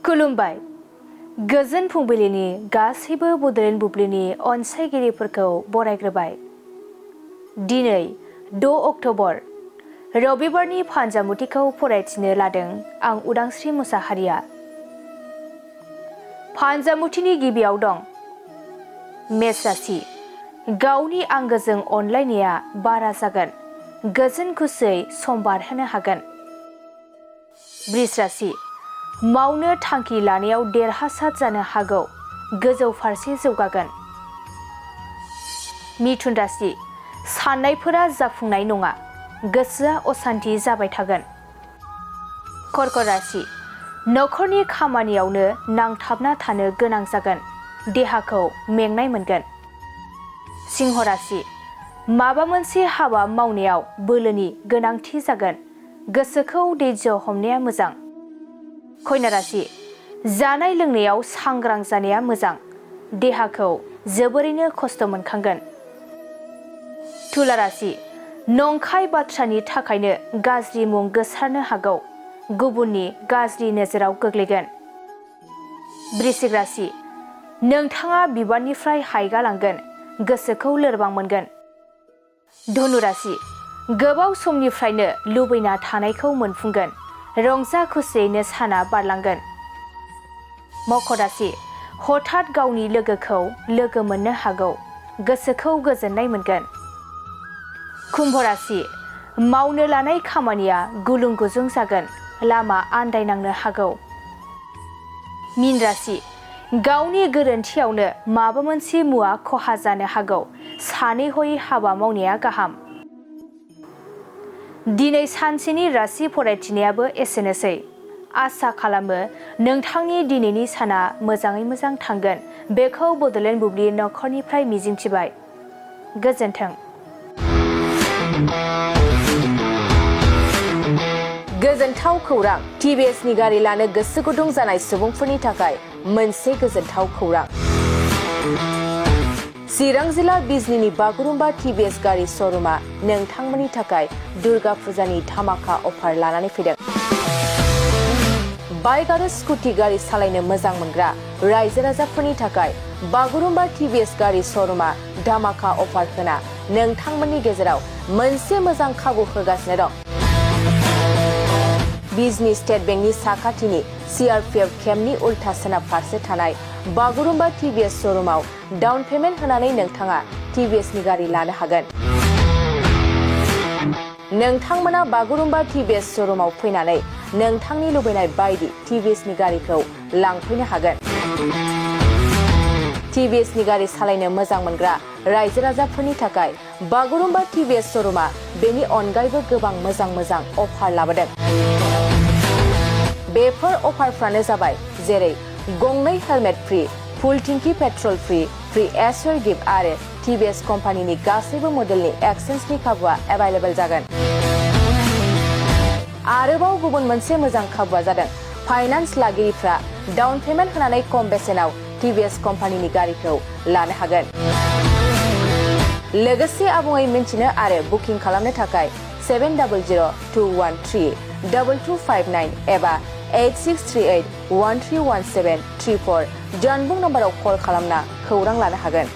खुलुमबाय गोजोन फुंबिलिनि गासैबो बड'लेण्ड बुब्लिनि अनसायगिरिफोरखौ बरायग्रोबाय। दिनै 6 अक्ट'बर रबिबारनि फानजामुथिखौ फरायथिनो लादों आं उदांस्रि मुसाहारिया। फानजामुथिनि गिबियाव दं मेष राशि। गावनि आंगोजों अनलायनाया बारा जागोन, गोजोन खुसियै सम बारहोनो हागोन। बृष राशि। मावनो थांखि लानायाव देरहासार जानो हागौ, गोजौ फारसे जौगागोन। मिथुन राशि। साननायफोरा जाफुंनाय नङा, गोसोआ असान्थि जाबाय थागोन। कर्कट राशि। नखरनि खामानियावनो नांथाबना थानो गोनां जागोन, देहाखौ मेंनाय मोनगोन। सिंह राशि। माबा मोनसे हाबा मावनायाव बोलोनि गोनांथि जागोन, गोसोखौ धैर्य हमनाया मोजां। कन्या राशि। जानाय लोंनायाव सांग्रां जानाया मोजां, देहाखौ जोबोरैनो खस्थ' मोनखांगोन। तुला राशि। नंखाय बाथ्रानि थाखायनो गाज्रि मुं गोसारनो हागौ, गुबुननि गाज्रि नोजोराव गोग्लैगोन। वृश्चिक राशि। नोंथाङा बिबारनिफ्राय हायगालांगोन, गोसोखौ लोरबां मोनगोन। धनु राशि। गोबाव समनिफ्रायनो लुबैना थानायखौ मोनफुंगोन, रंजा खुसियैनो साना बारलांगोन। मकर राशि। हठाৎ गावनि लोगोखौ लोगो मोननो हागौ, गोसोखौ गोजोननाय मोनगोन। कुम्भ राशि। मावनो लानाय खामानिया गुलुं गुजुं जागोन, लामा आन्दायनांनो हागौ। मीन राशि। गावनि गोरोन्थियावनो माबा मोनसे मुवा खहा जानो हागौ, सानै हयै हाबा मावनाया गाहाम। दिनै सानसेनि राशि फरायथिनायाबो एसेनोसै। आसा खालामो नोंथांनि दिनैनि साना मोजाङै मोजां थांगोन, बेखौ बड'लेण्ड बुब्लि नखरनिफ्राय मिजिंथिबाय। गोजोन्थों। गोजोनथाव खौरां। टिभिएसनि गारि लानो गोसो गुदुं जानाय सुबुंफोरनि थाखाय मोनसे गोजोनथाव खौरां। चिरां जिल्ला बिजनीनि बागुरुम्बा टिभिएस गारि श'रुमा नोंथांमोननि थाखाय दुर्गा फुजानि धामाका अफार लानानै फैदों। बाइक आरो स्कुटि गारि सालायनो मोजां मोनग्रा रायजो राजाफोरनि थाखाय बागुरुम्बा टिभिएस गारि श'रुमा धामाका अफार होना नोंथांमोननि गेजेराव मोनसे मोजां खाबु होगासिनो दं। बिजनी स्टेट बेंकनि साखाथिनि CRPF केम्पनि उल्था सोनाब फारसे थानाय बागुरुम्बा टिभिएस श'रुमाव डाउन पेमेन्ट होनानै नोंथाङा टिभिएसनि गारि लानो हागोन। नोंथांमोना बागुरुम्बा टिभिएस श'रुमाव फैनानै नोंथांनि लुबैनाय बायदि टिभिएसनि गारिखौ लांफैनो हागोन। टिभिएसनि गारि सालायनो मोजां मोनग्रा रायजो राजाफोरनि थाखाय बागुरुम्बा टिभिएस श'रुमा बेनि अनगायैबो गोबां मोजां मोजां अफार लाबोदों। बेफोर अफारफ्रानो जाबाय जेरै गंनै हेलमेट फ्रि, फुल टिंकि पेट्रल फ्रि एसुर गिफ्ट आरो टिभिएस कम्पानिनि गासैबो मडेलनि एक्सचेन्जनि खाबुआ एभेलेबल जागोन। आरोबाव गुबुन मोनसे मोजां खाबुआ जादों फाइनान्स लागिरिफ्रा डाउन पेमेन्ट होनानै खम बेसेनाव टिभिएस कम्पानिनि गारिखौ लानो हागोन। लोगोसे आबुङै मिन्थिनो आरो बुकिं खालामनो थाखाय 7002132259 एबा 8638131734 जानबुं नम्बराव कल खालामना खौरां लानो हागोन।